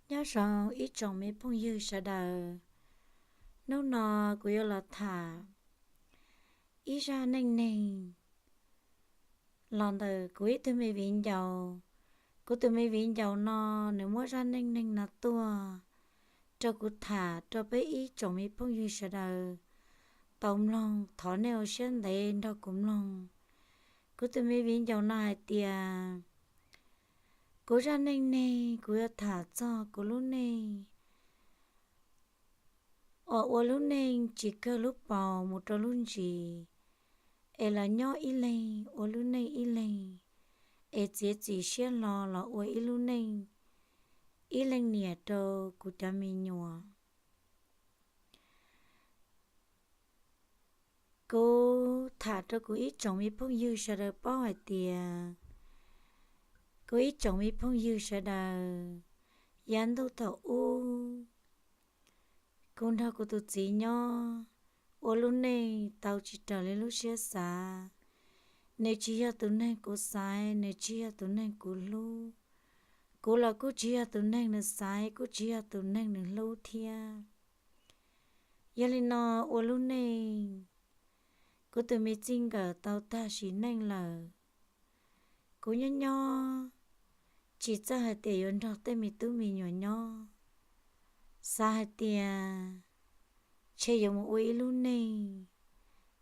Nyob zoo ib tsoom me phooj ywg sawv daws, hnub no kuv yuav los tham ib zaj neej neeg los ntawm kuv ib tug me viv ncaus. Kuv tus me viv ncaus no, nws muab zaj neej neeg no tuaj rau kuv tham rau peb ib tsoom me phooj ywg sawv daws tau mloog. Thov nej ua siab ntev nrog kuv mloog. Kuv tus me viv ncaus no hais tias, kuv zaj neej neeg kuv yuav tham txog kuv lub neej uas ua lub neej tsis kawg lub paus mus rau lub ntsis, es los nyob ib leeg ua lub neej ib leeg, es txiav txim siab hlo los ua ib lub neej ib leej niam rau kuv cov me nyuam. Kuv tham rau kuv ib tsoom me phooj ywg sawv daws paub hais tias, kuv ib tsoom me phooj ywg sawv daws, yav ntuj thaum ub kuv nrog kuv tus txiv nyob ua lub neej tau tsis raws li lub siab xav. Nws tsis yog tus neeg kuv xaiv, nws tsis yog tus neeg kuv hlub. Kuv los kuj tsis yog tus neeg nws xaiv, kuj tsis yog tus neeg nws hlub thiab. Yog li no ua lub neej, kuv tus me txij nkawm tau tag sim neej lawm. Kuv nyob nyob tsis txawj hais tias yuav nrog tej me tub me nyuam nyob, xav hais tias ntshe yuav mus ua ib lub neej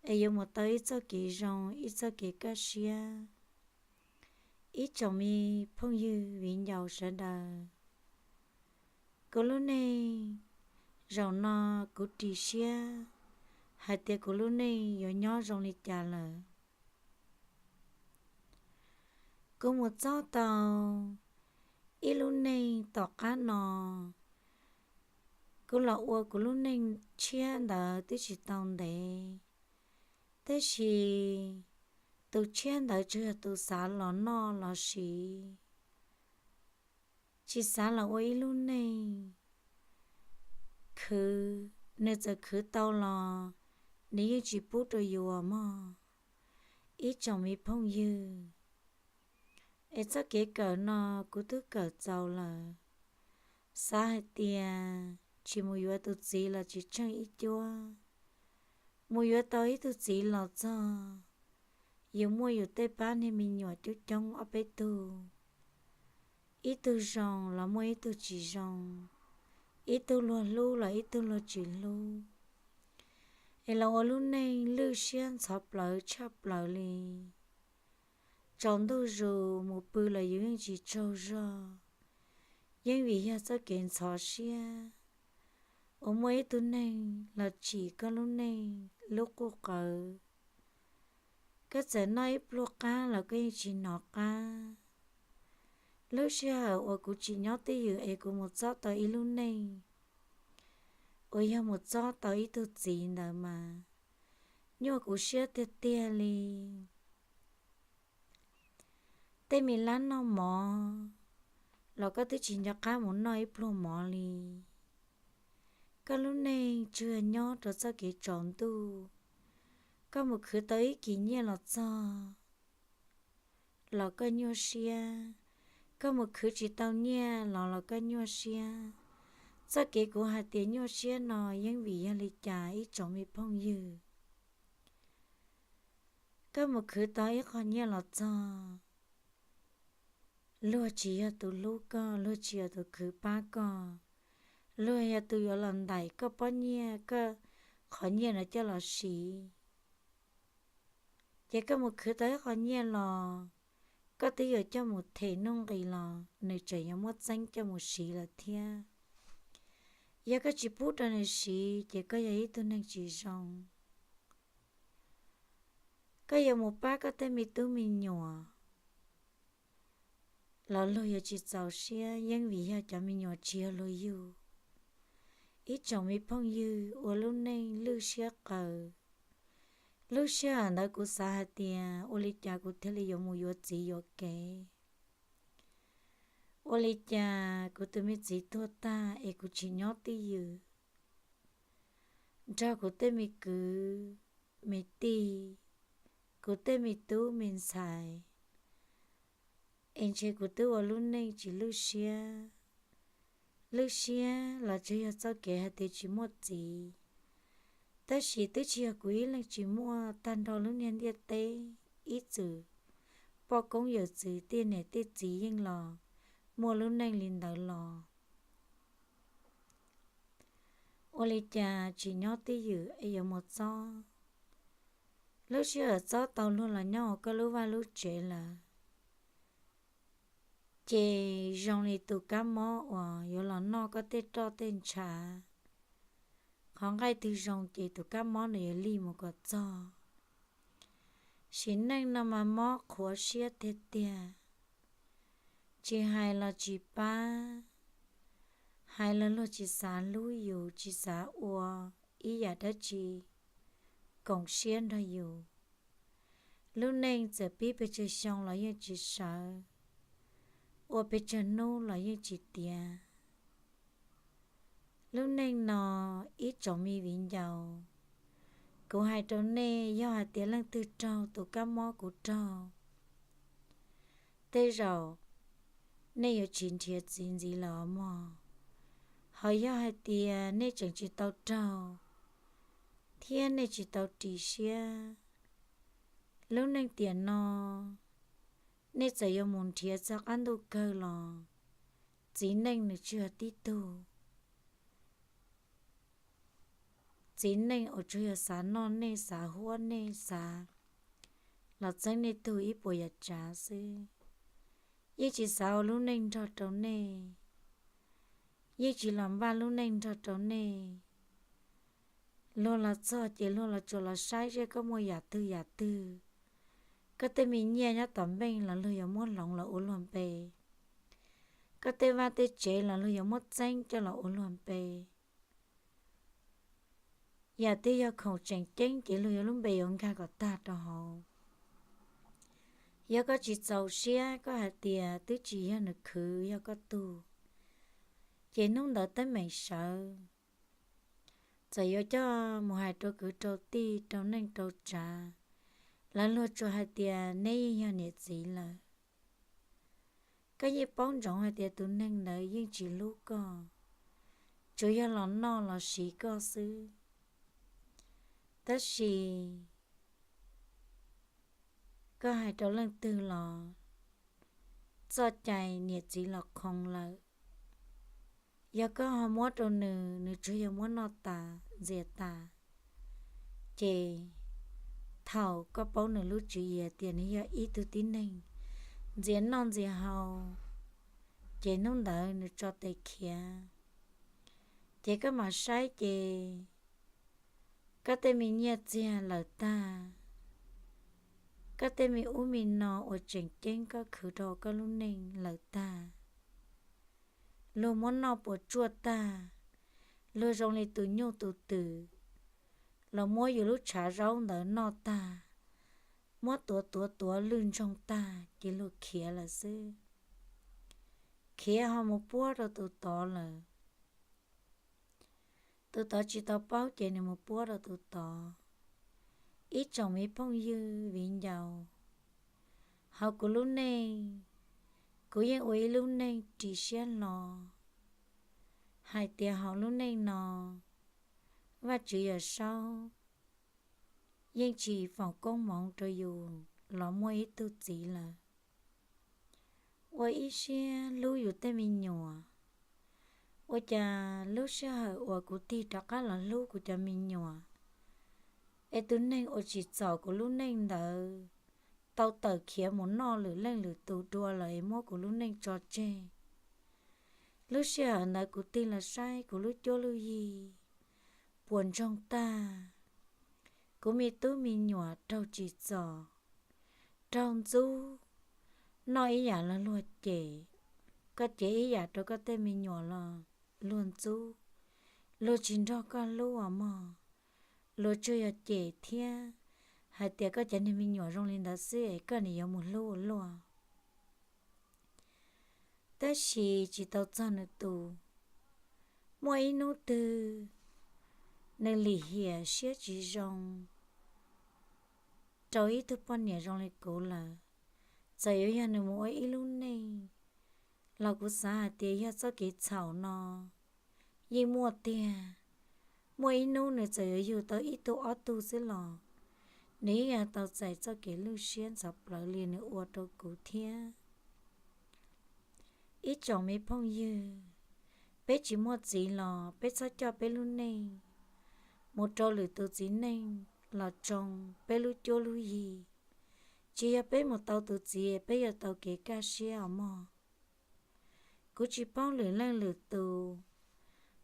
es yuav mus tau ib txoj kev zoo, ib txoj kev kaj siab. Ib tsoom me phooj ywg viv ncaus sawv daws, kuv lub neej zaum no kuv ris siab hais tias kuv lub neej yuav nyob zoo li cas lawm. Kuv mus txob tau ib lub neej tom qab no, kuv los ua kuv lub neej tshiab ntawd twb tsis tau ntev, tab sis tus tshiab ntawd tsuas yog tus xav los noj los siv, tsis xav los ua ib lub neej khwv. Nws txawm khwv tau los nws yeej tsis pub rau yus mog. Ib tsoom me phooj ywg, es txoj kev kawm no kuv twb kawm txaus lawm, xav hais tias tsis mus yuav tus txiv los tsis tsheej ib cuab. Mus yuav tau ib tug txiv los txog, yus muaj yus tej pab niag me nyuam coob coob ob peb tug, ib tug zoo los muaj ib tug tsis zoo, ib tug luag hlub los ib tug luag tsis hlub, es los ua lub neej lwj siab ntxhov plawv tshaj plaws li. Tsaus ntuj zus mus pw los yus yeej tsis tsaug zog, yeej vim yog txoj kev ntxhov siab uas muaj ib tug neeg los tsim koj lub neej lub quj qawv. Koj txawm noj ib pluag qab los koj yeej tsis hnov qab. Lub sij hawm uas kuv tsim nyob twj ywm es kuv mus txob tau ib lub neej uas yog mus txob tau ib tug txiv ntawd mas nyuaj kuv siab tiag tiag li. Tej me lab noj mov los koj twb tsis nco qab mus noj ib pluag mov li. Koj lub neej tsuas nyob rau txoj kev tsaus ntuj. Koj mus khwv tau ib kis nyiaj los txog los koj nyuaj siab, koj mus khwv tsis tau nyiaj los los koj nyuaj siab. Txoj kev kuv hais tias nyuaj siab no yeej vim yog li cas ib tsoom me phooj ywg? Koj mus khwv tau ib qho nyiaj los txog, luag tsis yog tus hlub koj, luag tsis yog tus khwv pab koj, luag yog tus yuav los ntaim koj pob nyiaj, koj qhov nyiaj no coj los siv. Ces koj mus khwv tau ib qho nyiaj los, koj twb yuav coj mus them nuj nqis los nws tseem yuav muab txeeb coj mus siv lawm thiab. Yog koj tsis pub rau nws siv ces koj yog ib tug neeg tsis zoo. Koj yuav mus pab koj tej me tub me nyuam los luag yuav tsis txaus siab, yeej vim yog cov me nyuam tsis yog luag yug. Ib tsoom me phooj ywg, ua lub neej lwj siab qawv. Lub sij hawm ntawd kuv xav hais tias ua li cas kuv thiaj li yuav mus yuav txiv yuav kev? Ua li cas kuv tus me txiv tuag tag es kuv tseem nyob twj ywm nrog kuv tej me kwv me tij, kuv tej me tub me ntxhais, es ntshe kuv twb ua lub neej tsis lwj siab Lwj siab los tsuas yog txoj kev hais tias tsis muaj txiv, tab sis twb tsis yog kuv ib leeg tsis muaj, tag nrho lub niag ntiaj teb ib txwm poj koob yawm txwv, tej niam tej txiv yeej los muaj lub neej li ntawd los. Ua li cas tsis nyob twj ywm es yuav mus txob, lub sij hawm txob tau luag los nyob hauv koj lub vaj lub tsev lawm, ces zoo li tus kab mob uas yuav los noj koj tej roj tej ntshav. Qhov nqaij twg zoo ces tus kab mob no yuav li mus kom txog. Sim neej no mas mob qhuav siab tiag tiag, tsis hais los tsis pab, hais los luag tsis xav hlub yus, tsis xav ua ib yam dab tsi koom siab nrog yus. Lub neej txawm pib pes tsawg xyoo los yeej tsis sawv, ua pes tsawg hnub los yeej tsis tiav. Lub neej no ib tsoom me viv ncaus, kuv hais rau nej, yog hais tias leej twg raug tus kab mob kuv raug, tej zaum nej yuav tsis nrhiav txiv ntxiv lawm os mog. Ho yog hais tias nej tseem tsis tau raug thiab nej tsis tau ris siab, lub neej tiam no nej txawm yuav mus nrhiav txog qab ntuj kawg los txiv neej nws tsis yog tib tug. Txiv neej uas tsuas yog xav noj nej, xav huab nej, xav los txeeb nej tug ib puas yam tsav xwb, yeej tsis xav ua lub neej nrog rau nej, yeej tsis los npaj lub neej nrog rau nej. Luag los txog ces luag los tsuas los saib seb koj muaj yam twg yam twg. Koj tej me nyiaj nyob tom npeej los luag yuav muab hloov los ua luag npe. Koj tej vaj tej tsev los luag yuav muab txeeb coj los ua luag npe. Yam twg yog khoom tseem ceeb ces luag yuav lub npe yuav nkag kom tag rau hauv. Yog koj tsis txaus siab, koj hais tias twb tsis yog nws khwv, yog koj tug, ces hnub ntawd teeb meem sawv. Txawm yuav coj mus hais rau kwv rau tij, rau neej rau tsav, lawv luag tsuas hais tias neb yeej yog niam txiv lawm. Koj yeej paub ntsoov hais tias tus neeg ntawd yeej tsis hlub koj, tsuas yog los noj los siv koj xwb. Tab sis koj hais rau leej twg los txoj cai niam txiv los qhoo lawm. Yog koj ho muab rau nws, nws tsuas yog muab noj tas ntxias tas, ces thaum koj paub nws lub tswv yim tias nws yog ib tug tib neeg ntxias noj ntxias haus, ces hnub ntawd nws tso tes khiav. Ces koj mam saib ces koj tej me nyiaj txiag lawm tag, koj tej me ub me no uas tseem ceeb koj khwv rau koj lub neej lawm tag. Luag muab noj puas tsuaj tag, luag zoo li tus nyuj tus twm, los muab yus lub tshav zaub ntawd noj tag, muab tuav tuav tuav lwj ntsoog tag ces luag khiav lawm xwb. Khiav ho mus puab rau tus tod lawm. Tus tod tsis tau paub ces nws mus puab rau tus tod. Ib tsoom me phooj ywg viv ncaus, hauv kuv lub neej, kuv yeej ua ib lub neej ris siab hlo hais tias hauv lub neej no Vajtswv Yawm Saub yeej tsis foom koob hmoov rau yus los muaj ib tug txiv lawm. Ua ib siab hlub yus tej me nyuam. Ua cas lub sij hawm uas kuv tig rov qab los hlub kuv cov me nyuam, es tus neeg uas tsim txom kuv lub neej ntawd tau tawm khiav mus noj lwm leej lwm tus dua lawm es muab kuv lub neej tso tseg. Lub sij hawm ntawd kuv tig los saib kuv lub cuab lub yig puas ntsoog tag. Kuv me tub me nyuam raug tsim txom, raug ntxub, noj ib yam los luag cem, koj cev ib yam rau koj tej me nyuam los luag ntxub, luag tsis nrog koj hlub os mog, luag tsuas yog cem thiab hais tias koj cov niag me nyuam zoo li ntawd xwb es koj nim yuav mus hlub ua luaj. Tab sis tsis tau txog nws tus. Muaj ib hnub twg nws lim hiam siab tsis zoo rau ib tug poj niam zoo li kuv lawm, txawm yuav yog nws mus ua ib lub neej los kuv xav hais tias yog txoj kev txhaum no yeej muaj tiag. Muaj ib hnub nws txawm yuav yug tau ib tug ob tug xwb los nws yeej yuav tau txais txoj kev lwj siab ntxhov plawv li nws ua rau kuv thiab. Ib tsoom me phooj ywg, peb tsis muaj txiv los peb txhob coj peb lub neej mus rau lwm tus txiv neej los tsoo peb lub cuab lub yig. Tsis yog peb mus tau tus txiv peb yuav tau kev kaj siab os mog. Kuv tsis paub lwm leej lwm tus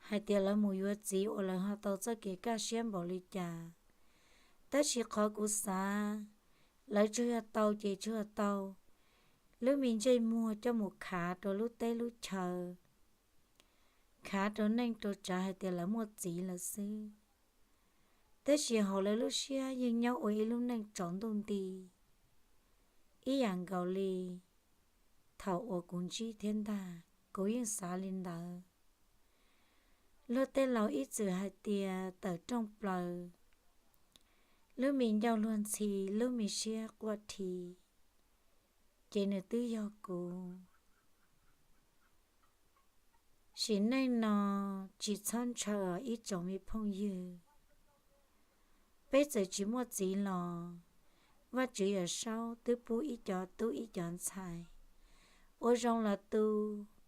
hais tias lawv mus yuav txiv uas lawv ho tau txoj kev kaj siab npaum li cas, tab sis qhov kuv xav, lawv tsuas yog tau ces tsuas yog tau lub me ntsej muag coj mus khav rau lub teb lub chaw, khav rau neej rau tsav hais tias lawv muaj txiv lawm xwb. Tab sis hauv lawv lub siab yeej nyob ua ib lub neej tsaus ntuj nti ib yam nkaus li thaum uas kuv ntsib thiab ntag. Kuv yeej xav li ntawd. Luag tej laus ib txwm hais tias tawm rooj plaws, lub me ncauj luag ntxhi, lub me siab quaj dhi, ces nws twb yog kuv. Sim neej no tsis txhob ntshaw os ib tsoom me phooj ywg. Peb txawm tsis muaj txiv los Vajtswv Yawm Saub twb pub ib co tub ib co ntxhais, ua zoo los tu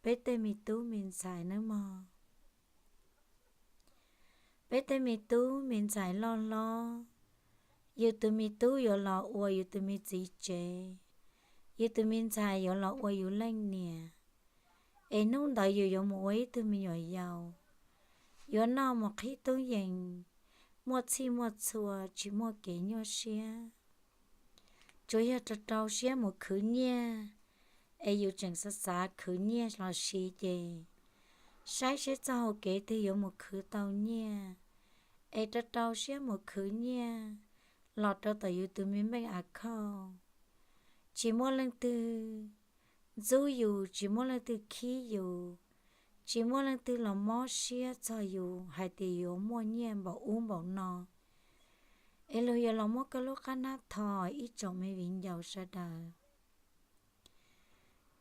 peb tej me tub me ntxhais nawb mog. Peb tej me tub me ntxhais loj hlob, yus tus me tub yuav los ua yus tus me txiv tsev, yus tus me ntxhais yuav los ua yus leej niam, es hnub ntawd yus yuav mus ua ib tug me nyuam yaus, yuav noj mus qhib tub yees, muaj txhij muaj txhua, tsis muaj kev nyuaj siab. Tsuas yog rau rau siab mus khwv nyiaj, es yus tseem xav xav khwv nyiaj los siv ces saib seb txoj hau kev twg yuav mus khwv tau nyiaj, es rau rau siab mus khwv nyiaj los rau tom yus tus me bank account. Tsis muaj leej twg ntxub yus, tsis muaj leej twg khib yus, tsis muaj leej twg los mob siab txog yus hais tias yuav muaj nyiaj npaum ub npaum no, es luag yuav los muab koj lub qab hnab tho ib tsoom me viv ncaus sawv daws.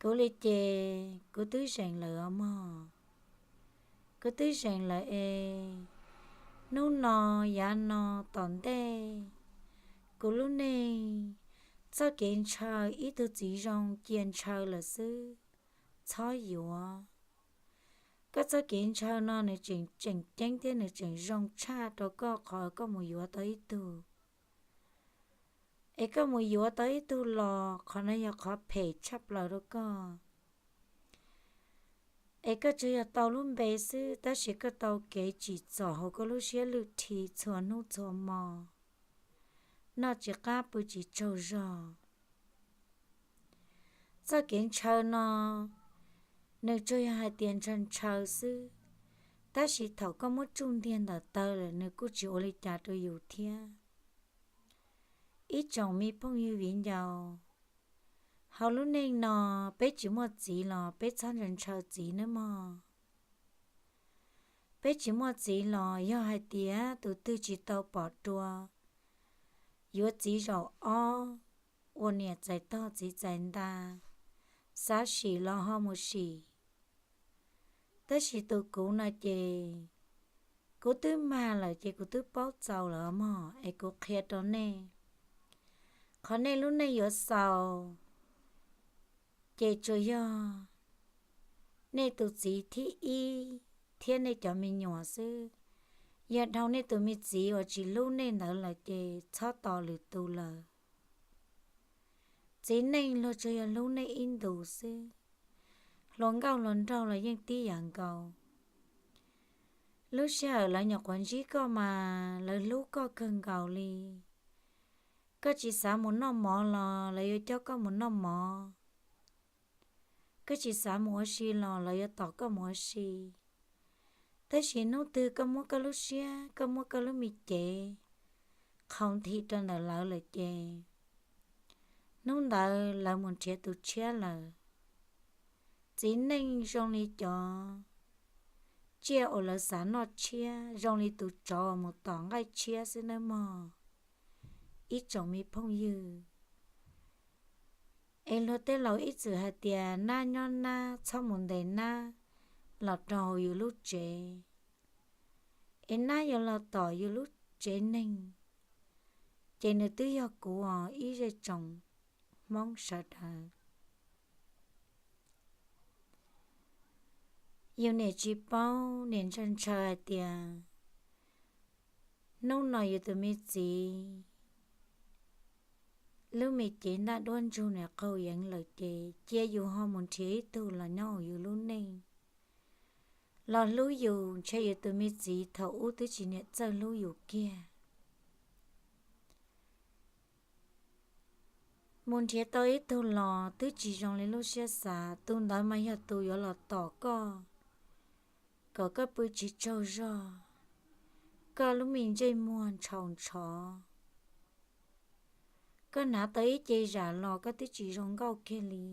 Kuv li ces kuv twb zeem lawm os mog. Kuv twb zeem lawm es hnub no, yav no, tom ntej, kuv lub neej, txoj kev ntshaw ib tug txiv zoo cia ntshaw lawm xwb, txhob yuav. Koj txoj kev ntshaw no nws tseem tseem ceeb thiab nws tseem zoo tshaj rau koj qhov koj mus yuav tau ib tug. Es koj mus yuav tau ib tug los qhov no yog qhov phem tshaj plaws rau koj. Es koj tsuas yog tau lub npe xwb tab sis koj tau kev tsim txom hauv koj lub siab lwj dhi txhua hnub txhua hmo, noj tsis qab pw tsis tsaug zog. Txoj kev ntshaw no nws tsuas yog hais tias ntshaw ntshaw xwb, tab sis thaum koj muab tsuj ntiag ntawm taw lawm nws kuj tsis ua li cas rau yus thiab. Ib tsoom me phooj ywg viv ncaus, hauv lub neej no peb tsis muaj txiv los peb txhob ntshaw ntshaw txiv nawb mog. Peb tsis muaj txiv los yog hais tias tus twg tsis tau pom dua, yuav txiv zaum ob, ua niam txais tog txiv txais nta, xav sim los ho mus sim. Tab sis tus kuv no ces kuv twb mag lawm ces kuv twb paub txaus lawm mog, es kuv qhia rau nej, qhov nej lub neej yuav xaus ces tsuas yog nej tus txiv thib ib thiab nej cov me nyuam xwb. Yog dhau nej tus me txiv uas tsis hlub nej ntawd lawm ces txhob tos lwm tus lawm. Txiv neej luag tsuas yog hlub nej ib ntus xwb. Hluas nkauj hluas nraug los yeej tib yam nkaus. Lub sij hawm lawv nyuam qhuav ntsib koj mas lawv hlub koj kawg nkaus li. Koj tsis xav mus noj mov los lawv yuav coj koj mus noj mov. Koj tsis xav mus ua si los lawv yuav tos koj mus ua si. Tab sis hnub twg koj muab koj lub siab, koj muab koj lub me cev qhau nthi rau ntawm lawv lawm ces hnub ntawd lawv mus nrhiav tus tshiab lawm. Txiv neej zoo li cov tsiaj uas lawv xav noj tshiab, zoo li tus tsov uas mus tom nqaij tshiab xwb nawb mog, ib tsoom me phooj ywg. Es luag tej laus ib txwm hais tias nab nyob nab txhob mus ntes nab los rau hauv yus lub tsev, es nab yuav los tom yus lub tsev neeg, ces nws twb yog kuv os ib zej tsoom Hmoob sawv daws. Yus niam tsis paub, niam ntshaw ntshaw hais tias hnub no yus tus me txiv lub me cev ntaj duab ntsug niam qaug yeev lawm ces cia yus ho mus nrhiav ib tug los nyob hauv yus lub neej los hlub yus, ntshe yus tus me txiv thaum ub twb tsis niam txawj hlub yus kiag. Mus nrhiav tau ib tug los twb tsis zoo li lub siab xav, tus ntawd mas yog tus yuav los tom koj, kom koj pw tsis tsaug zog, koj lub me ntsej muag ntshau ntshov, koj hnav tau ib ce zam los koj twb tsis zoo nkauj kiag li,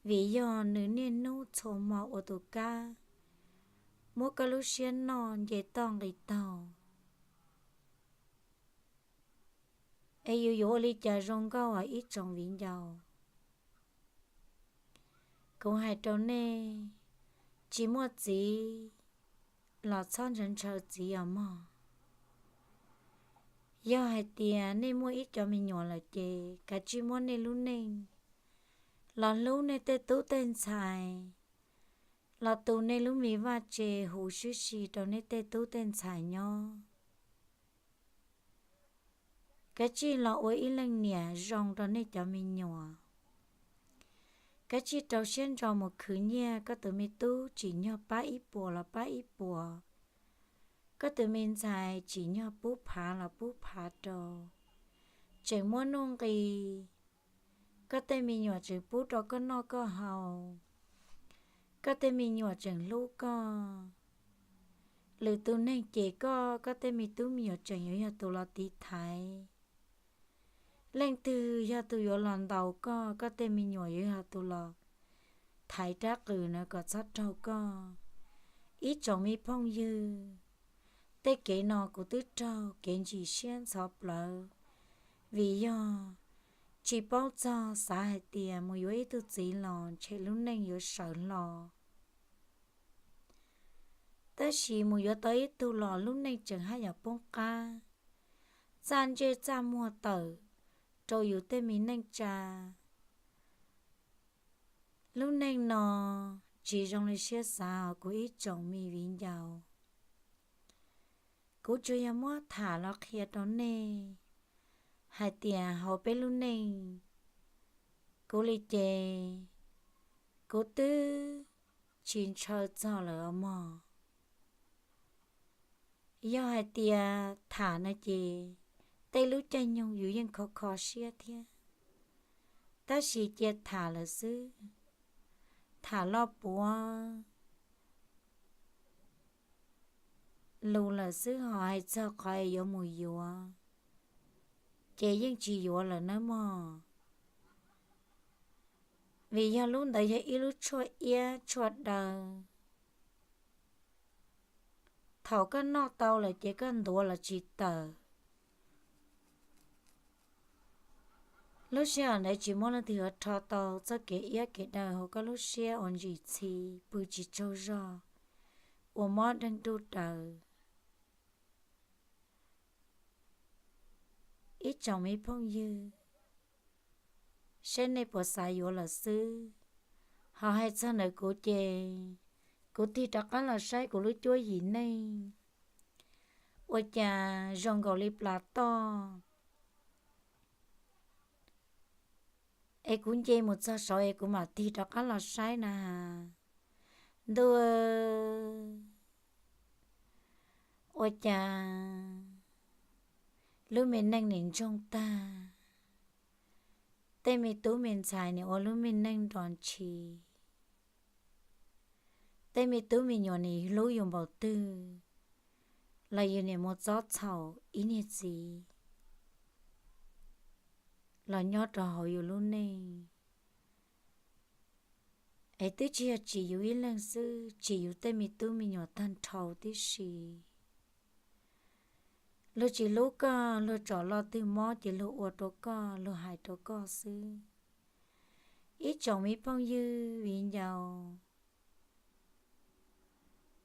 vim yog nws niaj hnub txhua hmo ua tus kab muab koj lub siab noj nce toj nqis taug. Es yus yuav ua li cas zoo nkauj os ib tsoom viv ncaus? Kuv hais rau nej, tsis muaj txiv los txhob ntshaw ntshaw txiv os mog. Yog hais tias nej muaj ib co me nyuam lawm ces kav tsij muab nej lub neej los hlub nej tej tub tej ntxhais, los tu nej lub me vaj tse huv sib si rau nej tej tub tej ntxhais nyob. Kav tsij los ua ib leej niam zoo rau nej cov me nyuam. Kav tsij rau siab ntso mus khwv nyiaj, koj tus me tub tsim nyog pab ib puas los pab ib puas, koj tus me ntxhais tsim nyog pub phav los pub phav rau. Tseem muaj nuj nqis, koj tej me nyuam tseem pub rau koj noj koj haus, koj tej me nyuam tseem hlub koj. Lwm tus neeg cem koj, koj tej me tub me nyuam tseem yuav yog tus los tiv thaiv. Leej twg yog tus yuav los ntaus koj, koj tej me nyuam yuav yog tus los thaiv rab qws na kom txhob raug koj. Ib tsoom me phooj ywg, tej kev no kuv twb raug kev ntsim siab ntxhov plawv, vim yog tsis paub txog, xav hais tias mus yuav ib tug txiv los ntshe lub neej yuav sawv hlo. Tab sis mus yuav tau ib tug los lub neej tseem haj yam poob qab, txaj ntsej txaj muag tawm rau yus tej me neej tsa. Lub neej no tsis zoo li siab xav os kuv ib tsoom me viv ncaus. Kuv tsuas yog muab tham los qhia rau nej hais tias hauv peb lub neej, kuv li ces kuv twb tsis ntshaw txog lawm os mog. Yog hais tias tham no ces tej lub caij nyoog yus yeej kho kho siab thiab, tab sis cia tham lawm xwb. Tham loj puav lus lawm xwb, ho hais txog qhov es yuav mus yuav ces yeej tsis yuav lawm nawb mog. Vim yog lub ntawd yog ib lub tshuaj iab tshuaj daw. Thaum koj noj tau lawm ces koj ntuav los tsis tawm. Lub sij hawm ntawd tsis muaj leej twg yuav rho tau txoj kev iab kev daw hauv koj lub siab uas ntsim txhi pw tsis tsaug zog, ua mob deeg ruj raws. Ib tsoom me phooj ywg, saib nej puas xav yuav lawm xwb. Ho hais txog ntawm kuv ces kuv tig rov qab los saib kuv lub cuab yim neej ua cas zoo nkaus li plas toj. Es kuv nce mus txog saud es kuv mam tig rov qab los saib na has. Ntuj, ua cas lub me neej nim ntsoog tag. Tej me tub me ntxhais nim ua lub me neej nrov ntshis. Tej me tub me nyuam nim hlub yus npaum twg los yus nim mus txob txhaum ib niag txiv los nyob rau hauv yus lub neej. Es twb tsis yog tsim yus ib leeg xwb, tsim yus tej me tub me nyuam tag nrho tib si. Luag tsis hlub koj, luag tsom lo twg mob ces luag ua rau koj, luag hais rau koj xwb. Ib tsoom me phooj ywg viv ncaus,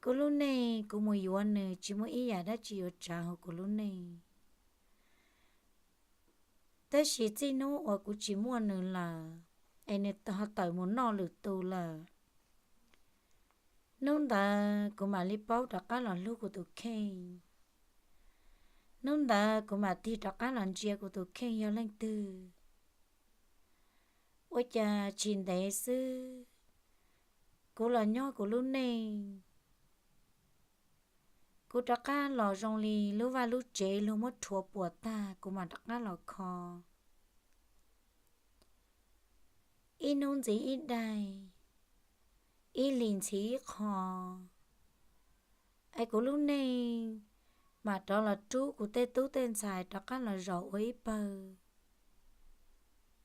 kuv lub neej kuv mus yuav nws tsis muaj ib yam dab tsi yuav tsav hauv kuv lub neej. Tab sis txij hnub uas kuv tsis muaj nws lawm, es nws ho tawm mus noj lwm tus lawm, hnub ntawd kuv mam li paub rov qab los hlub kuv tus kheej. Hnub ntawd kuv mam tig rov qab los ntsia kuv tus kheej yog leej twg. Ua cas tsis ntev xwb, kuv los nyob kuv lub neej, kuv rov qab los zoo li lub vaj lub tsev luag muab rhuav puas tag kuv mam rov qab los kho. Ib hnub ntxiv ib daig, ib hlis ntxhi ib qho, es kuv lub neej mam rov los rub kuv tej tub tej ntxhais rov qab los zaum ua ib pawg,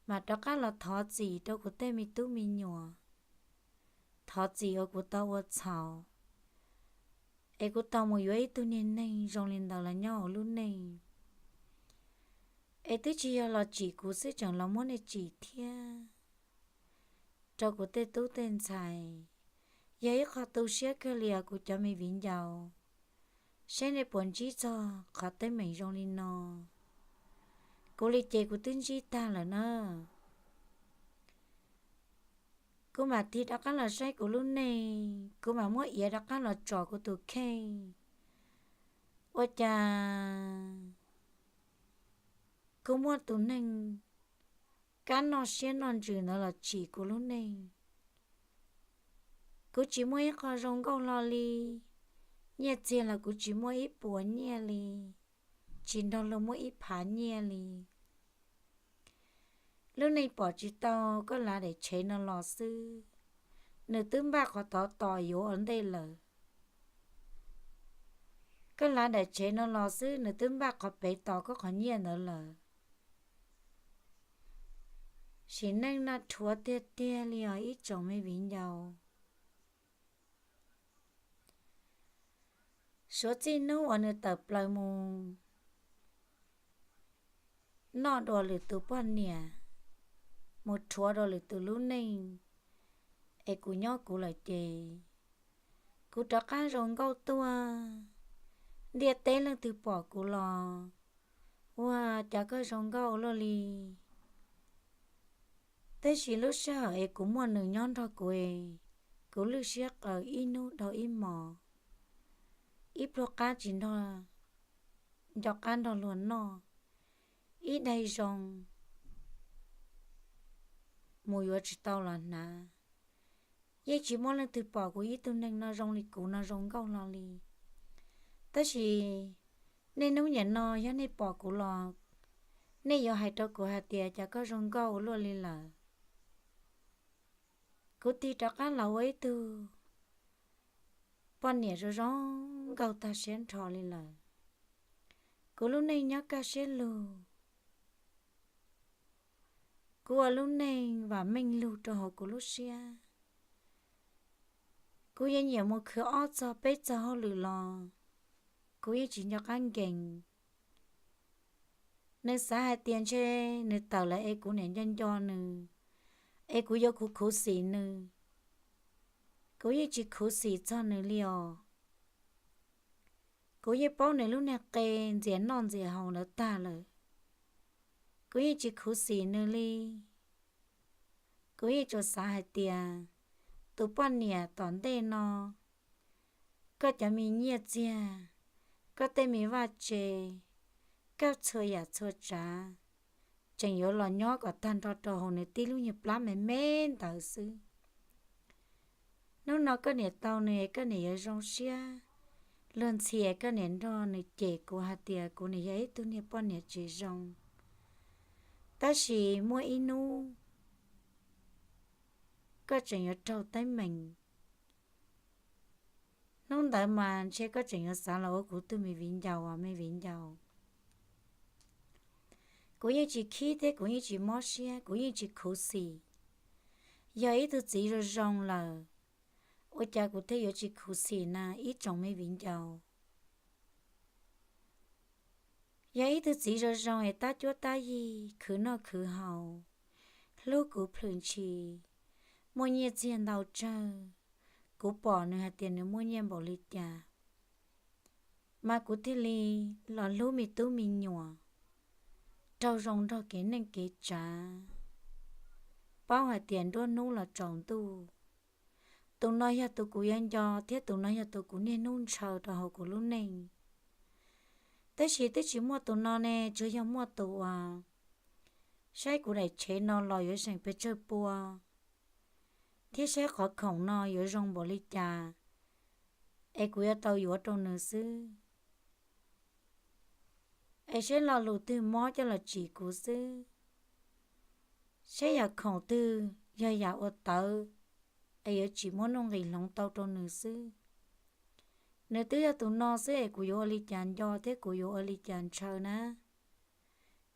mam rov qab los thov txim rau kuv tej me tub me nyuam, thov txim uas kuv tau ua txhaum, es kuv tau mus yuav ib tug niag neeg zoo li ntawd los nyob hauv lub neej. Es twb tsis yog los tsim kuv xwb, tseem los muab nej tsim thiab rau kuv tej tub tej ntxhais. Yog ib qho tu siab kawg li os kuv cov me viv ncaus, saib nej puas ntsib txog qhov teeb meem zoo li no. Kuv li ces kuv twb ntsib tag lawm na. Kuv mam tig rov qab los saib kuv lub neej, kuv mam muab iav rov qab los tsom kuv tus kheej. Ua cas kuv muaj tus neeg kab noj siab noj ntsws ntawd los tsim kuv lub neej. Kuv tsis muaj ib qho zoo nkauj hlo li, nyiaj txiag los kuv tsis muaj ib puas nyiaj li, tsis nrog luag muaj ib phav nyiaj li. Lub neej pom tsis tau koj lav daim tsev no los xwb, nws twb npaj qhov tod tos yuav ua ntej lawm. Koj lav daim tsev no los xwb, nws twb npaj qhov pem tos koj qhov nyiaj ntawd lawm. Sim neej no rhuav tiag tiag li os ib tsoom me viv ncaus. Suav txij hnub uas nws tawm plaws mus noj dua lwm tus poj niam, mus rhuav dua lwm tus lub neej, es kuv nyob kuv lawm ces kuv rov qab zoo nkauj tuaj. Ntiaj teb leej twg pom kuv los, ua cas koj zoo nkauj ua luaj li. Tab sis lub sij hawm es kuv muaj nws nyob nrog kuv, kuv lwj siab qawm ib hnub dhau ib hmos, ib pluag qab tsis nco qab nrog luag noj, ib daig zoo mus yuav tsis tau los hnav. Yeej tsis muaj leej twg pom kuv ib tug neeg no zoo li kuv no zoo nkauj hlo li. Tab sis niaj hnub niam no yog nej pom kuv los, nej yuav hais rau kuv hais tias cas koj zoo nkauj ua luaj li lawm. Kuv tig rov qab los ua ib tug poj niam zoo zoo nkauj tag siab nrho li lawm. Kuv lub neej nyob kaj siab lug. Kuv ua lub neej vam meej lug rau hauv kuv lub siab. Kuv yeej nyiam mus khwv ob txog peb txog hauj lwm los kuv yeej tsis nco qab nkees. Nws xav hais tias ntshe nws tawm lawm es kuv niam nco nco nws, es kuv yuav khuv khuv xim nws. Kuv yeej tsis khuv xim txog nws li os. Kuv yeej paub nws lub niag qe ntxias noj ntxias haus ntawd tag lawm. Kuv yeej tsis khuv xim nws li. Kuv yeej tsuas xav hais tias tus poj niam tom ntej no, koj cov me nyiaj txiag, koj tej me vaj tse, koj txhua yam txhua tsav, tseem yuav los nyob kom tag nrho rau hauv nws tib lub nyuag plab me me ntawd xwb. Hnub no koj niam tau nws, koj niam yuav zoo siab. Luag ntxhi koj niam nrog nws cem kuv hais tias kuv niam yog ib tug niag poj niam tsis zoo. Tab sis muaj ib hnub koj tseem yuav raug teeb meem. Hnub ntawd mas ntshe koj tseem yuav xav los ua kuv tug me viv ncaus os me viv ncaus. Kuv yeej tsis khib thiab kuv yeej tsis mob siab, kuv yeej tsis khuv xim. Yog ib tug txiv zoo zoo lawm, ua cas kuv thiaj yuav tsis khuv xim na ib tsoom me viv ncaus? Yog ib tug txiv zoo zoo es tab cuab tab yig, khwv noj khwv haus, hlub kuv plhws ntshis, muaj nyiaj txiag ntau tsawg, kuv pom nws hais tias nws muaj nyiaj npaum li cas, mas kuv thiaj li los hlub me tub me nyuam, raug zoo nrog kev neej kev tsav, paub hais tias nruab hnub los tsaus ntuj. Tus no yog tus kuv yuav nco thiab tus no yog tus kuv niaj hnub ntshaw rau hauv kuv lub neej. Tab sis twb tsis muaj tus no ne, tsuas yog muaj tus uas saib kuv daim tshev no los yuav zeem pes tsawg pua, thiab saib qhov khoom no yuav zoo npaum li cas, es kuv yuav tau yuav rau nws xwb. Es saib lo lus twg mob coj los tsim kuv xwb, saib yam khoom twg yog yam ua tawv, es yuav tsim muab nuj nqis hloov tau rau nws xwb. Nws twb yog tus no xwb es kuv yuav ua li cas nco thiab kuv yuav ua li cas ntshaw na.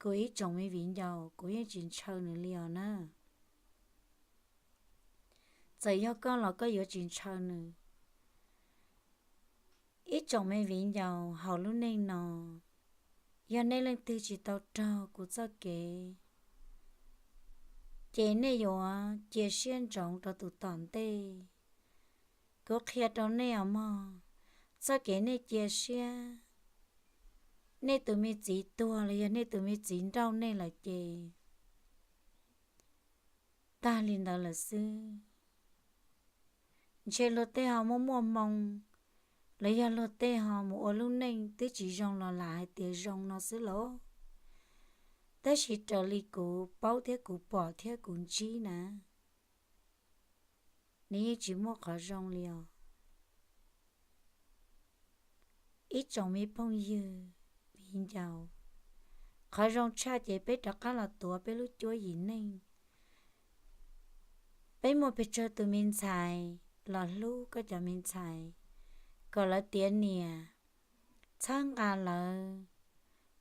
Kuv ib tsoom me viv ncaus, kuv yeej tsis ntshaw nws li os na. Txawm yog koj los koj yuav tsis ntshaw nws. Ib tsoom me viv ncaus, hauv lub neej no, yog nej leej twg tsis tau raug kuv txoj kev, ces nej yuav cia siab ntsoov rau tus tom ntej. Kuv qhia rau nej os mog, txoj kev nej cia siab, nej tus me txiv tuag los yog nej tus me txiv nrauj nej lawm ces tag li ntawd lawm xwb. Ntshe luag tej ho muaj muaj hmoo, los yog luag tej ho mus ua lub neej twb tsis zoo los lam hais tias zoo no xwb lauj. Tab sis raws li kuv paub thiab kuv pom thiab kuv ntsib na, nws yeej tsis muaj qhov zoo li os. Ib tsoom me phooj ywg viv ncaus, qhov zoo tshaj ces peb rov qab los tuav peb lub cuab yim neej. Peb muaj pes tsawg tus me ntxhais los hlub koj cov me ntxhais, kom lawv tiav niam, txhawb nqa lawv,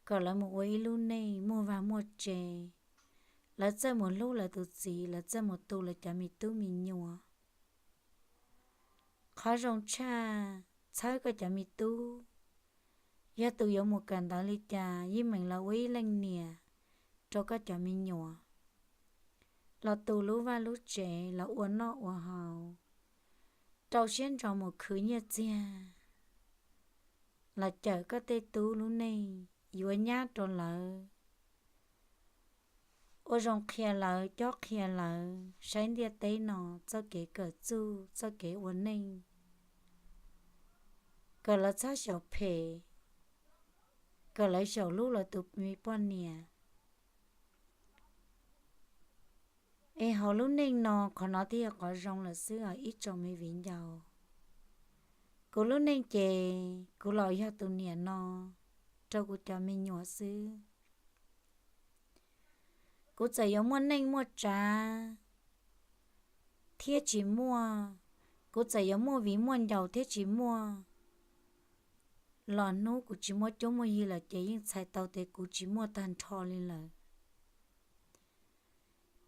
kom lawv mus ua ib lub neej muaj vaj muaj tse, lawv txawj mus hlub lawv tus txiv, lawv txawj mus tu lawv cov me tub me nyuam. Qhov zoo tshaj, txhawb koj cov me tub, yog tus yuav mus kawm ntawv li cas yeej meem los ua ib leej niam rau koj cov me nyuam, los tu lub vaj lub tsev, los ua noj ua haus, rau siab ntso mus khwv nyiaj txiag, los cawm koj tej tub lub neej, yuav nyab rau lawv, ua zoo qhia lawv, cob qhia lawv saib ntiaj teb no txoj kev kawm txuj, txoj kev ua neej, kom lawv txhob xyaum phem, kom lawv xyaum hlub lawv tus me poj niam. Es hauv lub neej no qhov no thiaj yog qhov zoo lawm xwb os ib tsoom me viv ncaus. Kuv lub neej ces kuv los yog tus niam no rau kuv cov me nyuam xwb. Kuv txawm yuav muaj neej muaj tsav thiab tsis muaj, kuv txawm yuav muaj viv muaj ncaus thiab tsis muaj, los hnub kuv tsis muaj cuab muaj yig lawm ces yeej txhais tau tias kuv tsis muaj tag nrho li lawm.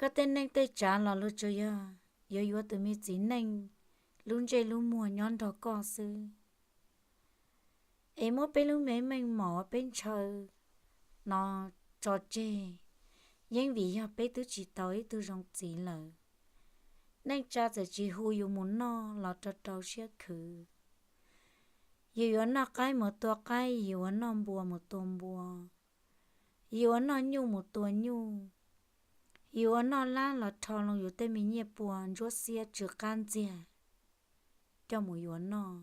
Koj tej neej tej tsav los luag tsuas yog yuav yuav tus me txiv neej lub ntsej lub muag nyob nrog koj xwb. Es muab peb lub me meej mom peb ntshaw no tso tseg, yeej vim yog peb twb tsis tau ib tug zoo txiv lawm. Neej tsa txawm tsis hu yus mus noj los rau rau siab khwv. Yus yuav noj qaib mus tua qaib, yus yuav noj npua mus tua npua, yus yuav noj nyuj mus tua nyuj, yus yuav noj lab los rho loo yus tej me nyiaj pua ntsuab xiab tsw qab ntxiag coj mus yuav noj.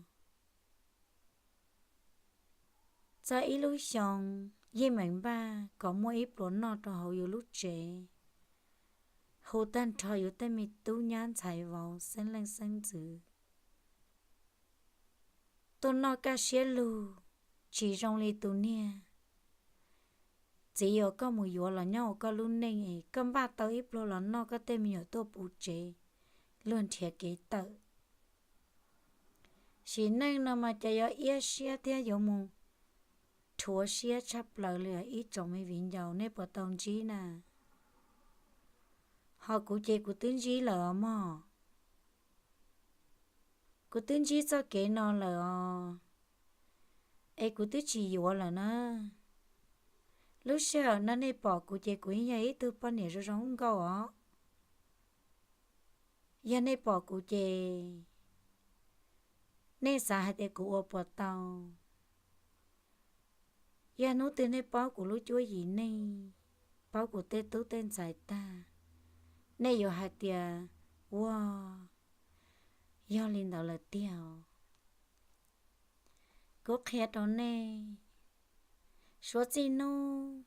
Txog ib lub xyoo yeej meem npaj kom muaj ib pluas noj rau hauv yus lub tsev, hu tag nrho yus tej me tub nyab ntxhais vauv xeeb leej xeeb ntxwv tuaj noj kaj siab lug, tsis zoo li tus niag txiv uas koj mus yuav los nyob hauv koj lub neej es koj npaj tau ib pluag los noj koj tej me nyuam tuaj puv tsev luag nrhiav kev tawm. Sim neej no mas cas yuav iab siab thiab yuav mus rhuav siab tshaj plaws li os ib tsoom me viv ncaus, nej puas tau ntsib na? Ho kuv ces kuv twb ntsib lawm os mog. Kuv twb ntsib txoj kev no lawm os, es kuv twb tsis yuav lawm na. Lub sij hawm no nej pom kuv ces kuv yeej yog ib tug poj niam zoo zoo nkauj os. Yog nej pom kuv ces nej xav hais tias kuv ua puas tau? Yog hnub twg nej paub kuv lub cuab yim neej, paub kuv tej tub tej ntxhais tag, nej yuav hais tias, ua, yog li ntawd lawm tiag. Kuv qhia rau nej, suav txij hnub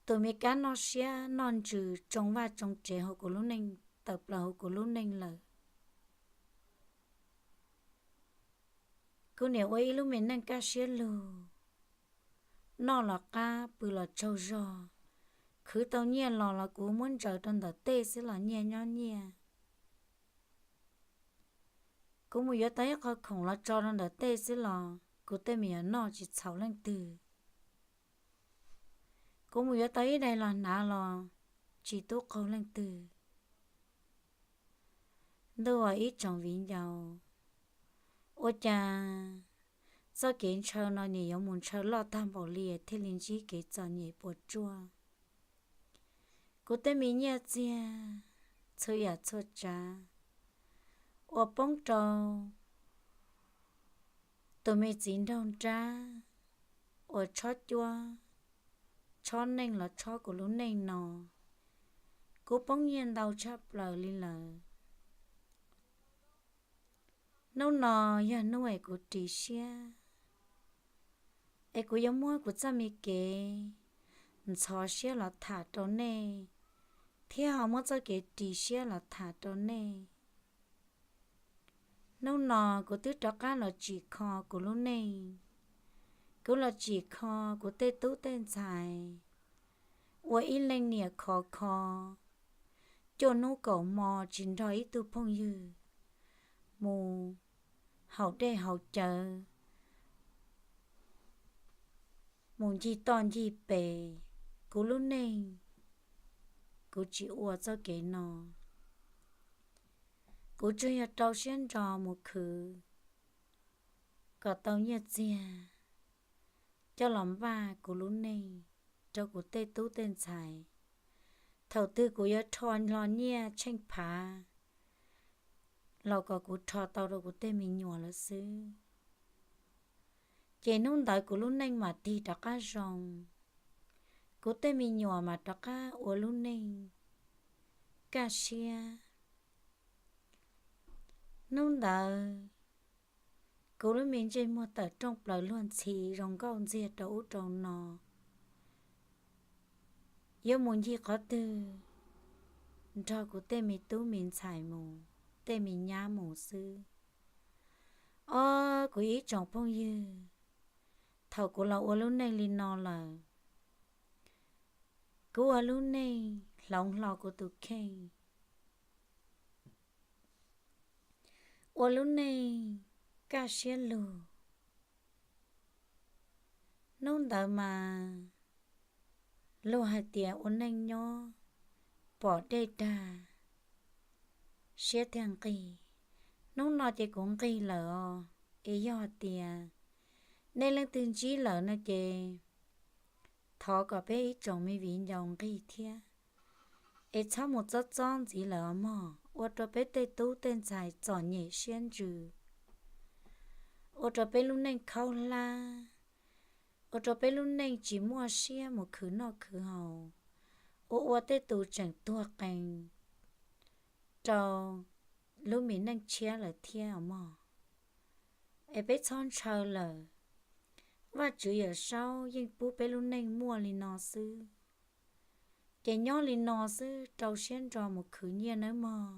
tus me kab noj siab noj ntsws tsoo vaj tsoo tsev hauv kuv lub neej, tawm plaws hauv kuv lub neej lawm, kuv niam ua ib lub me neej kaj siab lug, noj los qab, pw los tsaug zog, khwv tau nyiaj los los kuv muab ntsaws rau ntawm tej xwb los nyiaj nyob nyiaj. Kuv mus yuav tau ib qho khoom los tso rau ntawm tej xwb los kuv tej me nyuam noj tsis txhaum leej twg. Kuv mus yuav tau ib daim los hnav los tsis tub qaug leej twg. Ntuj aw, ib tsoom viv ncaus, ua cas txoj kev ntshaw no nyias yuav mus ntshaw loj tag npaum li thiaj li ntsib kev txom nyem puas tsuaj? Kuv tej me nyiaj txiag txhua yam txhua tsav uas poob rau tus me txiv nraug nrab uas tshob cuab, tshob neej los tshob kuv lub neej no, kuv poob nyiaj ntau tshaj plaws li lawm. Hnub no yog hnub es kuv ris siab, es kuv yuav muab kuv txoj me kev ntxhov siab los tham rau nej, thiab ho muab txoj kev ris siab los tham rau nej. Hnub no kuv twb rov qab los tsim kho kuv lub neej, kuv los tsim kho kuv tej tub tej ntxhais, ua ib leej niam khov kho, cuaj hnub kaum hmo tsis nrog ib tug phooj ywg mus haus dej haus cawv, mus ncig toj ncig pes. Kuv lub neej, kuv tsis ua txoj kev no. Kuv tsuas yog rau siab ntso mus khwv kom tau nyiaj txiag coj los npaj kuv lub neej rau kuv tej tub tej ntxhais. Thaum twg kuv yuav rho los nyiaj tsheej phav los kom kuv rho tau rau kuv tej me nyuam lawm xwb. Ces hnub ntawd kuv lub neej mam tig rov qab zoo, kuv tej me nyuam mam rov qab ua lub neej kaj siab. Hnub ntawd kuv lub me ntsej muag tawm rooj plaws luag ntxhi zoo nkauj ntxiag rau ub rau no, yuav mus ncig qhov twg nrog kuv tej me tub me ntxhais mus, tej me nyab mus xwb. Ob, kuv ib tsoom phooj ywg, thaum kuv los ua lub neej li no lawm, kuv ua lub neej hloov hlo kuv tus kheej, ua lub neej kaj siab lug. Hnub ntawd mas luag hais tias ua neej nyob pom dej dag siab thiaj nqig. Hnub no ces kuv nqig lawm os. Es yog hais tias nej leej twg ntsib lawm no ces thov kom peb ib tsoom me viv ncaus nqig thiab, es txhob mus txob txob ntxiv lawm os mog, ua rau peb tej tub tej ntxhais txom nyem siab ntsws, ua rau peb lub neej khaub hlab, ua rau peb lub neej tsis muaj siab mus khwv noj khwv haus, ua ua tej tus tseem tuag qees rau lub me neej tshiab lawm thiab os mog. Es peb txhob ntshaw lawm. Vajtswv Yawmsaub yeej pub peb lub neej muaj li no xwb, ces nyob li no xwb rau siab ntso mus khwv nyiaj nawb mog.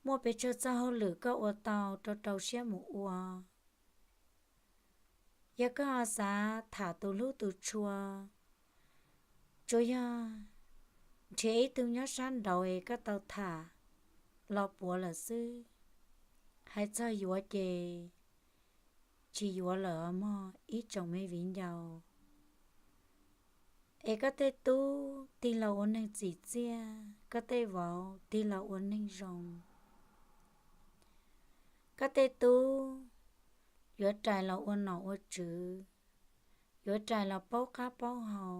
Muaj pes tsawg txoj hauj lwm koj ua tau rau rau siab mus ua. Yog koj xav tham tus hlub tus tshua, tsuas yog nrhiav ib tug nyob sab nraud es koj tau tham los puav lawm xwb. Hais txog yuav ces tsis yuav lawm os mog ib tsoom me viv ncaus. Es koj tej tub tig los ua neeg txim txiaj, koj tej vauv tig los ua neeg zoo. Koj tej tub yuav rais los ua nom ua tswv, yuav rais los paub qab paub hau.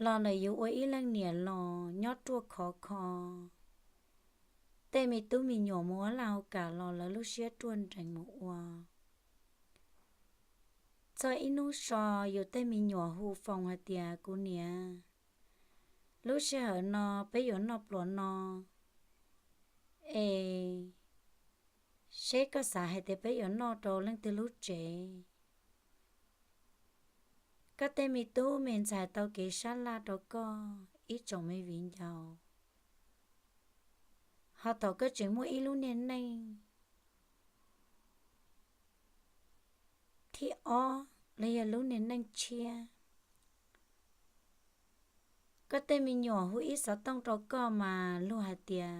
Los ntawm yus ua ib leej niam los nyob ruaj khov kho, tej me tub me nyuam mus ua laj ua kam los lawv lub siab ruaj nrees mus ua. Txog ib hnub so yus tej me nyuam hu foos hais tias, kuv niam, lub sij hawm no peb yuav noj pluas no es seb koj xav hais tias peb yuav noj rau leej twg lub tsev. Koj tej me tub me ntxhais tau kev sab laj rau koj ib tsoom me viv ncaus, ho thaum koj tseem muaj ib lub niag neej thib ob los yog lub niag neej tshiab, koj tej me nyuam hu ib xov tooj rau koj mas luag hais tias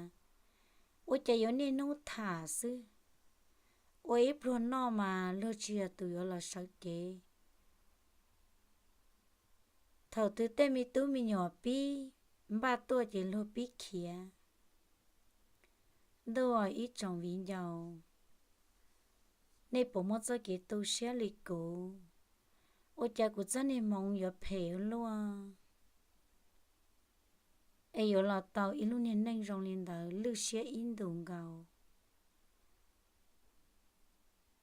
ua cas yuav niaj hnub tham xwb, ua ib pluag noj mas luag tsis yog tus yuav los sawv cev. Thaum twg tej me tub me nyuam pib npaj tuaj ces luag pib khiav. Ntuj, ib tsoom viv ncaus, nej puas muaj txoj kev tu siab li kuv? Ua cas kuv txoj niag hmoov yuav phem ua luaj es yuav los tau ib lub niag neej zoo li ntawd lwj siab ib ntus nkaus.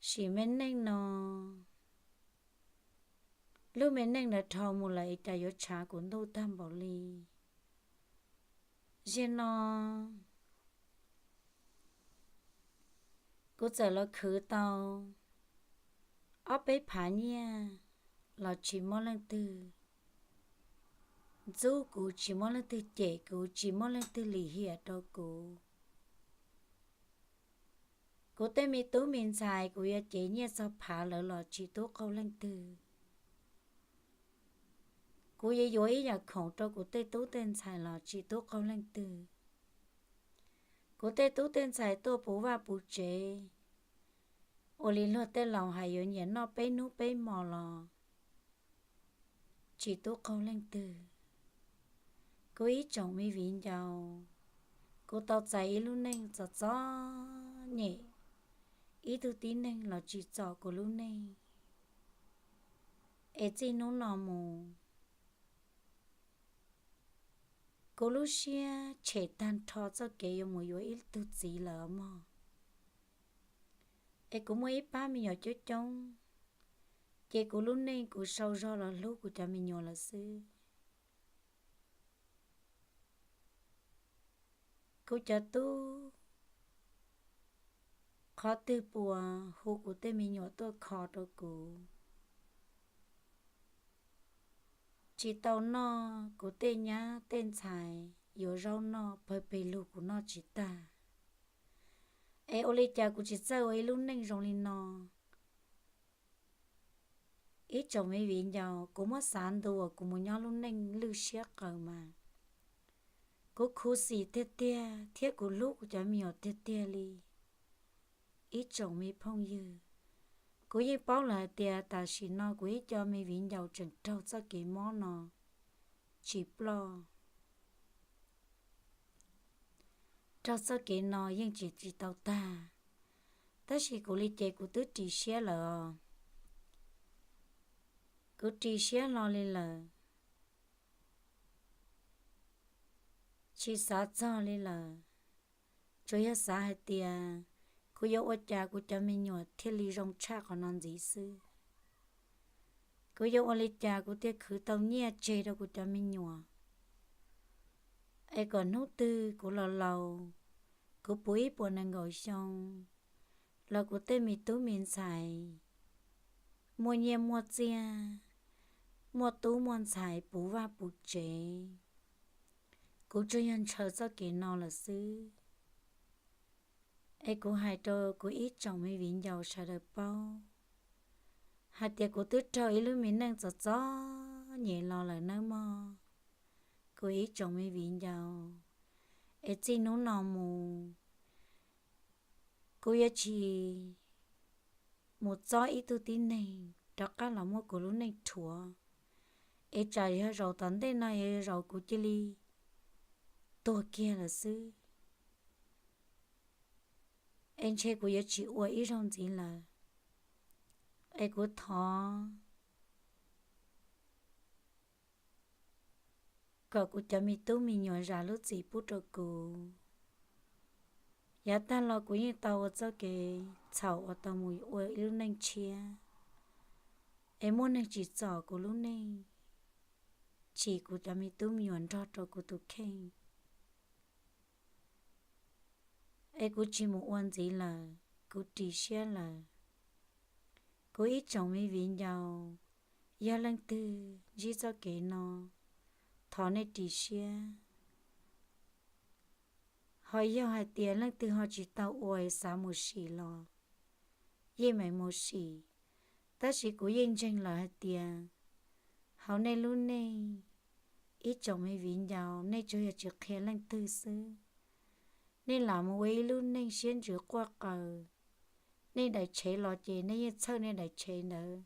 Sim me neej no, lub me neej ntawd dhau mus lawm es cas yuav tshav kuv ntuj tag npaum li. Zaum no kuv txawm los khwv tau ob peb phav nyiaj los tsis muaj leej twg ntxub kuv, tsis muaj leej twg cem kuv, tsis muaj leej twg lim hiam rau kuv. Kuv tej me tub me ntxhais kuv yuav cev nyiaj txog phav lawv los tsis tub qaug leej twg. Kuv yuav yuav ib yam khoom rau kuv tej tub tej ntxhais los tsis tub qaug leej twg. Kuv tej tub tej ntxhais tuaj puv vaj puv tsev, ua li luag tej laus hais yuav nyiam noj peb hnub peb hmo los tsis tub qaug leej twg. Kuv ib tsoom me viv ncaus, kuv tau txais ib lub neej txom txom nyem, ib tug tib neeg los tsim txom kuv lub neej, es txij hnub no mus kuv lub siab tshem tag nrho txoj kev yuav mus yuav ib tug txiv lawm mog. Es kuv muaj ib pab me nyuam coob coob, ces kuv lub neej kuv sau zog los hlub kuv cov me nyuam lawm xwb. Kuv cov tub, qhov twg puas hu kuv tej me nyuam tuaj kho rau kuv. Tsis tau noj, kuv tej nyab tej ntxhais yuav zaub noj pawg pes lug kuv noj tsis tag. Es ua li cas kuv tsis txawj ua ib lub neej zoo li no? Ib tsoom me viv ncaus, kuv muab xav ntua kuv mus nyob lub neej lwj siab qaws mas kuv khuv xim tiag tiag thiab kuv hlub kuv cov me nyuam tiag tiag li. Ib tsoom me phooj ywg, kuv yeej paub lawm hais tias tam sim no kuv ib co me viv ncaus tseem raug txoj kev mob no tsis ploj. Raug txoj kev no yeej tsis tsis tau tag, tab sis kuv li ces kuv twb ris siab lawm os. Kuv ris siab hlo li lawm, tsis xav txog li lawm. Tsuas yog xav hais tias kuv yuav ua cas kuv cov me nyuam thiaj li zoo tshaj qhov no ntxiv xwb. Kuv yuav ua li cas kuv thiaj khwv tau nyiaj tseg rau kuv cov me nyuam, es kom hnub twg kuv los laus, kuv puv ib puas nees nkaum xyoo los kuv tej me tub me ntxhais muaj nyiaj muaj txiaj, muaj tub muaj ntxhais puv vaj puv tsev. Kuv tsuas yog ntshaw txoj kev no lawm xwb. Es kuv hais rau kuv ib tsoom me viv ncaus sawv daws paub hais tias kuv twb raug ib lub me neej txom txom nyem los lawm nawb mog, kuv ib tsoom me viv ncaus. Es txij hnub no mus, kuv yuav tsis mus txob ib tug tib neeg rov qab los muab kuv lub neej rhuav, es tsam yog zaum tom ntej no yog zaum kuv cia li tuag kiag lawm xwb, es ntshe kuv yuav tsis ua ib zaug ntxiv lawm. Es kuv thov kom kuv cov me tub me nyuam zam lub txim pub rau kuv. Yav tag los kuv yeej tau ua txoj kev txhaum uas tau mus ua ib lub neej tshiab, es muaj neeg tsim txom kuv lub neej, tsim kuv cov me tub me nyuam nrog rau kuv tus kheej. Es kuv tsis mus ua ntxiv lawm, kuv ris siab lawm. Kuv ib tsoom me viv ncaus, yog leej twg ntsib txoj kev no, thov nej ris siab. Ho yog hais tias leej twg ho tsis tau ua es xav mus sim los yeej meem mus sim, tab sis kuv yeej ntseeg lawm hais tias hauv nej lub neej, ib tsoom me viv ncaus, nej tsuas yog tsis qhia leej twg xwb. Nej lam mus ua ib lub neej siab ntsws quaj qw. Nej daim tshev los ces nej yeej txhawj nej daim tshev ntawd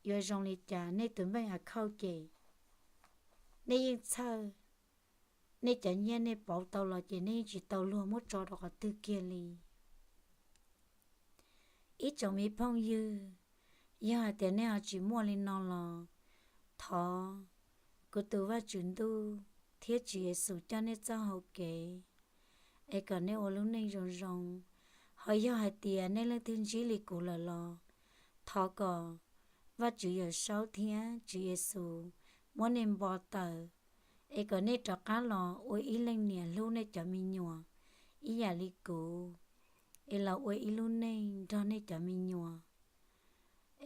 yuav zoo li cas, nej tus npeej a khauj ces nej yeej txhawj. Nej cov nyiaj nej pauv tau los ces nej yeej tsis tau luag muab tso rau qhov twg kiag li. Ib tsoom me phooj ywg, yog hais tias nej ho tsis muaj li no los, thov kuv tus Vajtswv ntuj thiab Tswv Yexus coj nej txoj hau kev, es kom nej ua lub neej zoo zoo. Ho yog hais tias nej leej twg ntsib li kuv lawm los, thov kom Vajtswv Yawmsaub thiab Tswv Yexus muab nej npo tawm, es kom nej rov qab los ua ib leej niam hlub nej cov me nyuam ib yam li kuv, es los ua ib lub neej nrog nej cov me nyuam.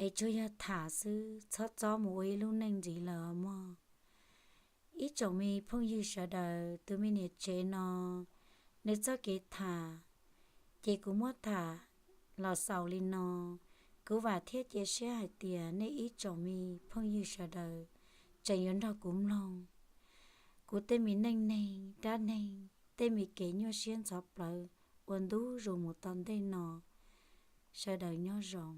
Es tsuas yog tham xwb, txhob txob mus ua ib lub neej ntxiv lawm os mog. Ib tsoom me phooj ywg sawv daws, tus me niam tsev no nws txoj kev tham, ces kuv muab tham los xaus li no. Kuv vam thiab cia siab hais tias nej ib tsoom me phooj ywg sawv daws tseem yuav nrog kuv mloog kuv tej me neej neeg dab neeg, tej me kev nyuaj siab ntxhov plawv ua ntu zus mus tom ntej no. Sawv daws nyob zoo.